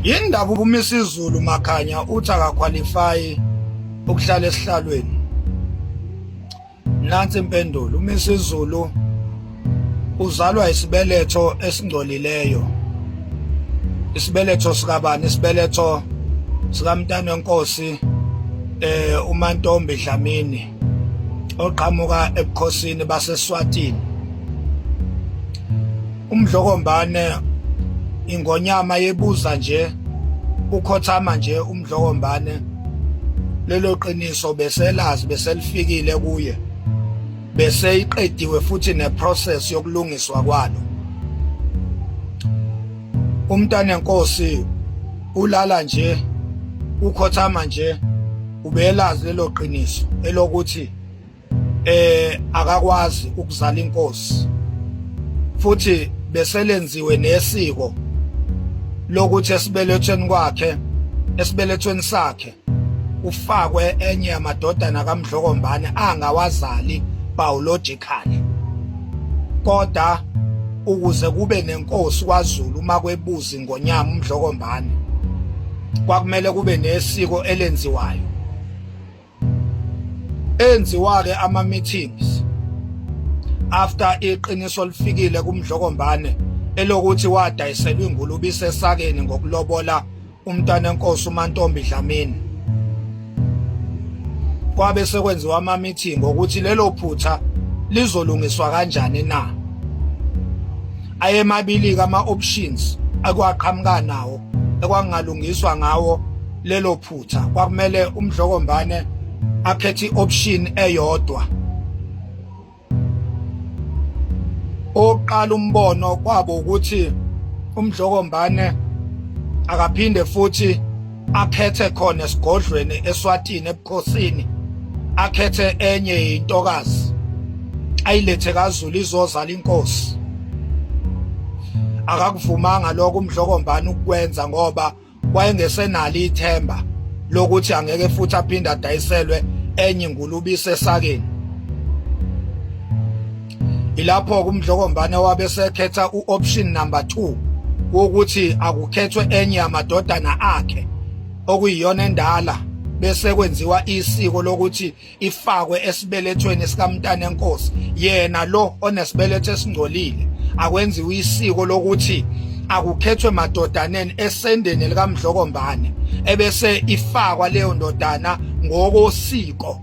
Yindaba uMisizulu Makhanya uthi akakhwalifayi ukuhlala esihlalweni. Nansi impendulo, uMisizulu uzalwa isibeletho esingcolileyo. Isibeletho sikabani? Isibeletho sikamntana wenkosi uMantombi Dlamini oqhamuka ebukhosini baseSwatini. Umdlokombane ingonyama yebuza nje ukhothama nje umdlokombane lelo qiniso beselazi beselifikile kuye bese iqediwe futhi neprocess yokulungiswa kwalo. Umntanenkosi ulala nje ukhothama nje ubelazi lelo qiniso elokuthi akakwazi ukuzala inkosi, futhi beselenziwe nesiko lokuthi esibelethweni kwakhe, esibelethweni sakhe ufakwe enye yamadodana kaMdlokombane angawazali biologically, kodwa ukuze kube nenkosi kwaZulu uma kwebuza ingonyama uMdlokombane kwakumele kube nesiko elenziwayo. Enziwa-ke ama-meetings after iqiniso lifikile kuMdlokombane elokuthi wadayiselwa ingulube isesakeni ngokulobola umntwana enkosi uMantombi Dlamini. Kwabe sekwenziwa ama-meeting ukuthi lelo phutha lizolungiswa kanjani na. Ayemabili-ke ama-options akwaqhamuka nawo ekwakungalungiswa ngawo lelo phutha. Kwakumele uMdlokombane akhethe i-option eyodwa. Oqala umbono kwabo ukuthi uMdlokombane akaphinde futhi akhethe khona esigodlweni eSwatini ebukhosini, akhethe enye intokazi ayilethe kaZulu izozala inkosi. Akakuvumanga lokho uMdlokombane ukukwenza ngoba wayengesenalo ithemba lokuthi angeke futhi aphinde adayiselwe enye ingulube isesakeni. Ilapho uMdlokombane wabe sekhetha u-option number 2 wokuthi akukhethwe enye yamadodana akhe okuyiyona endala, bese kwenziwa isiko lokuthi ifakwe esibelethweni sikamntana enkosi, yena lo onesibeletho esingcolile. Akwenziwe isiko lokuthi akukhethwe madodaneni esendeni likaMdlokombane, ebese ifakwa leyo ndodana ngokosiko,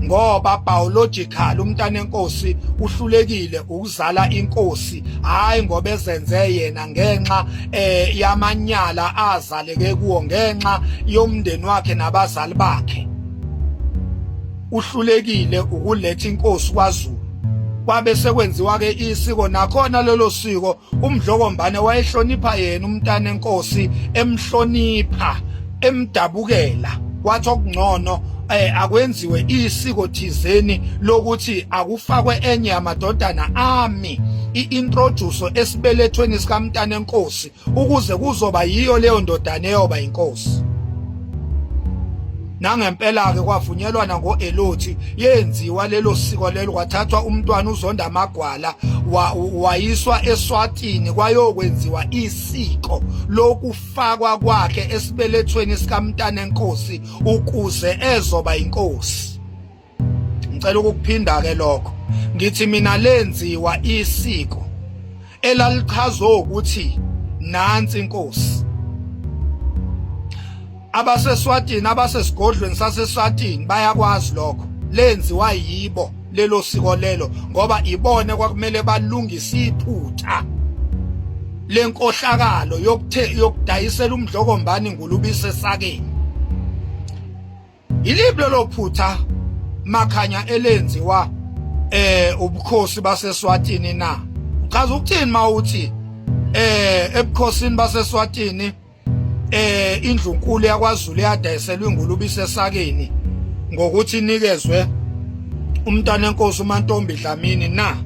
ngoba biological umntana enkosi uhlulekile ukuzala inkosi, hayi ngoba ezenze yena ngenxa yamanyala azaleke kuwo ngenxa yomndeni wakhe nabazali bakhe. Uhlulekile ukuletha inkosi kwaZulu. Kwabe sekwenziwa ke isiko, nakhona lelo siko uMdlokombane wayehlonipha yena umntana enkosi, emhlonipha emdabukela, wathi okungcono akwenziwe isiko thizeni lokuthi akufakwe enye yamadodana ami i-introduce esibelethweni sikamntana enkosi ukuze kuzoba yiyo leyo ndodana eyoba inkosi. Nangempela ke kwavunyelwana ngoElothi, yenziwa lelo siko lelo, kwathathwa umntwana uZonda Amagwala wayiswa eSwatini kwayokwenziwa isiko lokufakwa kwakhe esibelethweni sikamntana enkosi ukuze ezoba inkosi. Ngicela ukukuphinda ke lokho, ngithi mina lenziwa isiko elalichazwa ukuthi nansi inkosi. AbaseSwatini, abasesigodlweni saseSwatini bayakwazi lokho, lenziwa yibo lelo siko lelo, ngoba ibone kwakumele balungise iphutha lenkohlakalo yokudayisela uMdlokombane ingulube isesakeni. Yiliphi lelo phutha Makhanya elenziwa ubukhosi baseSwatini na? Uchaza ukuthini mawuthi ebukhosini baseSwatini indlunkulu yakwaZulu yadayiselwa ingulube isesakeni ngokuthi inikezwe umntana enkosi uMantombi Dlamini na?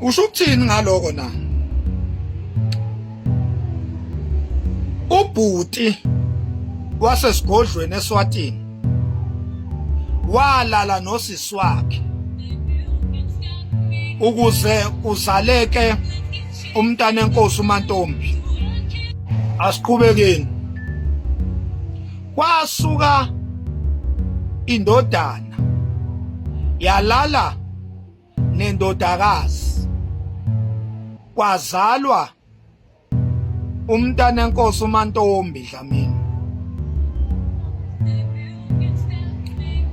Usho ukuthini ngaloko na? Ubhuti wasesigodlweni eSwatini walala nosisi wakhe ukuze kuzaleke umntana enkosi uMantombi. Asiqhubekeni. Kwasuka indodana yalala nendodakazi, kwazalwa umntana enkosi uMantombi Dlamini.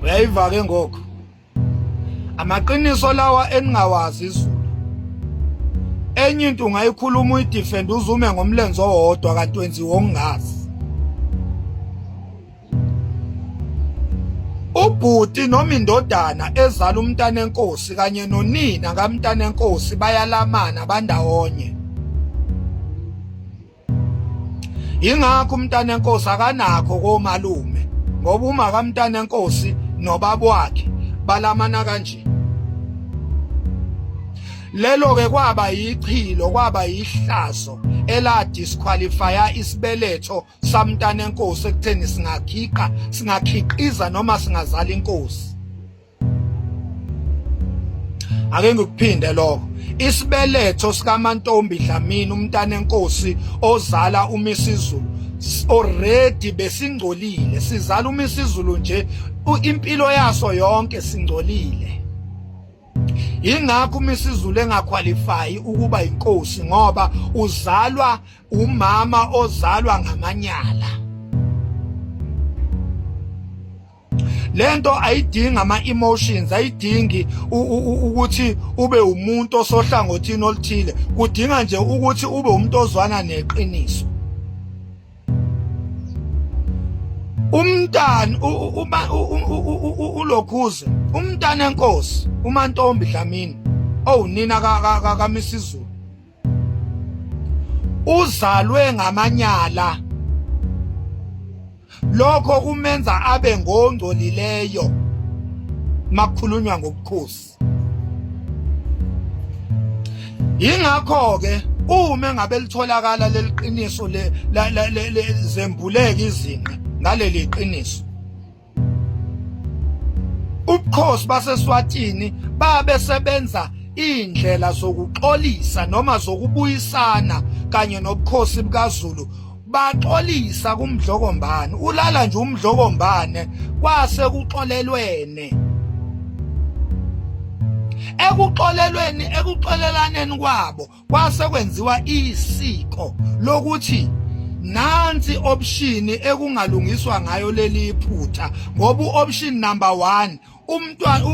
Uyayiva ke ngoku amaqiniso lawa eningawazi izulu. Enye into ungayikhuluma uyidefend uzume ngomlenze owodwa kanti wenziwa okungazi. Ubhuti noma indodana ezala umntana enkosi kanye nonina kamntana enkosi bayalamana bandawonye. Ingakho umntana enkosi akanakho komalume, ngoba uma kamntana enkosi nobaba wakhe balamana kanje. Lelo ke kwaba yichilo, kwaba yihlazo ela disqualifya isibeletho samntana enkosi ekutheni singakhiqa, singakhiqiza noma singazala inkosi. Ake ngikuphinde lokho. Isibeletho sikaMantombi Dlamini umntana enkosi ozala uMisizulu already besingcolile, sizala uMisizulu nje impilo yaso yonke singcolile. Ingakho uMisizulu engaqualify ukuba inkosi, ngoba uzalwa umama ozalwa ngamanyala. Lento ayidingi ama emotions, ayidingi ukuthi ube umuntu osohlangothini oluthile, kudinga nje ukuthi ube umuntu ozwana neqiniso. Umntana uma ulokhuze umntana enkosi uMantombi Dlamini owunina kaMisizulu uzalwe ngamanyala, lokho kumenza abe ngongcolileyo makukhulunywa ngobukhosi. Ingakho ke uma engabe litholakala leliqiniso le zembuleka izinqe ngaleli qiniso, ubukhosi baseSwatini babe sebenza indlela zokuxolisa noma zokubuyisana kanye nobukhosi bukaZulu. Baxolisa kuMdlokombane, ulala nje uMdlokombane, kwase kuxolelwene. Ekuxolelweni, ekuxolelaneni kwabo kwase kwenziwa isiko lokuthi nansi option ekungalungiswa ngayo leli phutha, ngoba uoption number 1 umntwana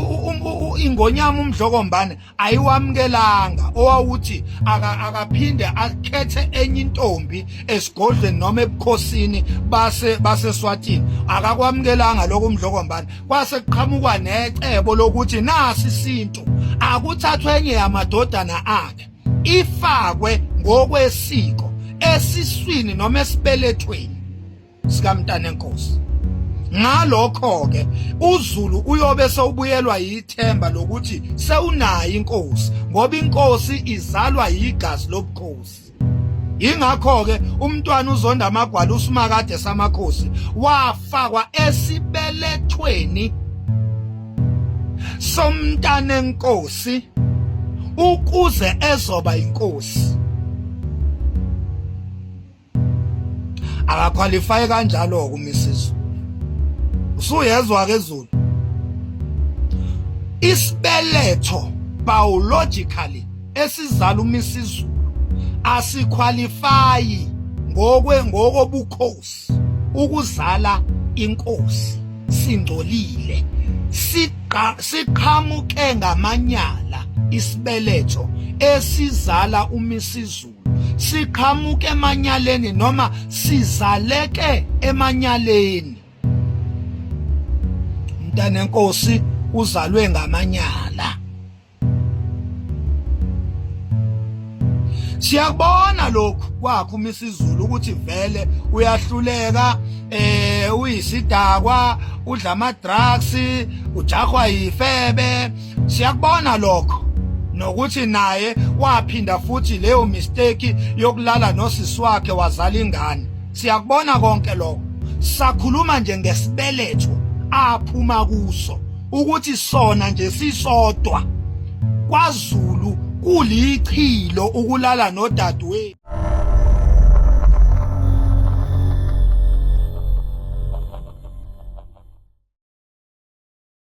ingonyama uMdlokombane ayiwamukelanga, owawuthi akaphinde akhethe enye intombi esigodlweni noma ebukhosini base baseSwatini, akakwamukelanga lokho uMdlokombane. Kwase kuqhamukwa necebo lokuthi nasi isintu, akuthathwe enye yamadodana akhe ifakwe ngokwesiko esiswini noma esibelethweni sikamntanenkosi. Ngalokho ke uZulu uyobe sewubuyelwa yithemba lokuthi sewunayo inkosi, ngoba inkosi izalwa yigazi lobukhosi. Ingakho ke umntwana uZonda Amagwala uSimakade samakhosi wafakwa esibelethweni somntanenkosi ukuze ezoba inkosi. Akaqualify kanjalo ke uMisizulu. Usuyezwa ke Zulu, isibeletho biologically esizala uMisizulu asiqualify ngokwe ngokobukhosi ukuzala inkosi, singcolile, siqhamuke ngamanyala isibeletho esizala uMisizulu, siqhamuke emanyaleni noma sizaleke emanyaleni. Mntanenkosi uzalwe ngamanyala. Siyakubona lokhu kwakho uMisizulu ukuthi vele uyahluleka, uyisidakwa, udla ama drugs, ujahwa yifebe. Siyakubona lokho nokuthi naye waphinda futhi leyo mistake yokulala nosisi wakhe wazala ingane. Siyakubona konke lokho. Sakhuluma nje ngesibeletho aphuma kuso ukuthi sona nje sisodwa kwaZulu kulichilo ukulala nodadewethu.